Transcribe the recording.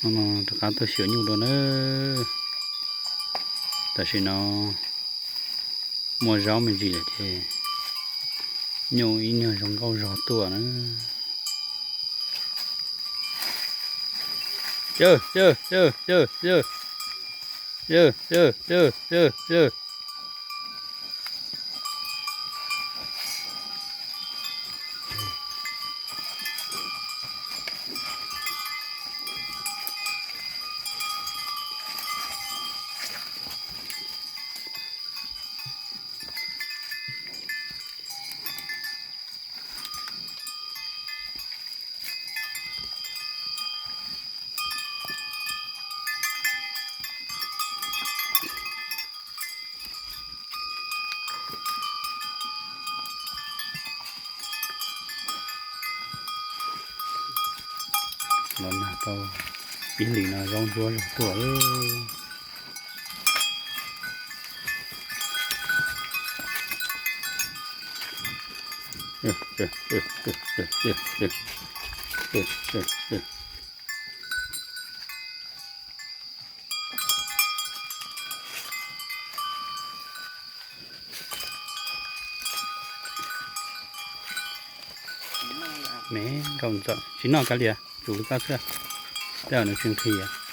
Rov qab tuaj xyuas nyuj dua nawb. Tam sim no muaj zaub me ntsis lawm ces nyuj ib nyuag zoo nkauj zog tuaj na. Los nag tau ib hlis no zaub ntsuab zog tuaj. Me nkauj ntxawm tsis noj kav liam, tsum li koj xwb, tej zaum nws tsis nqhis.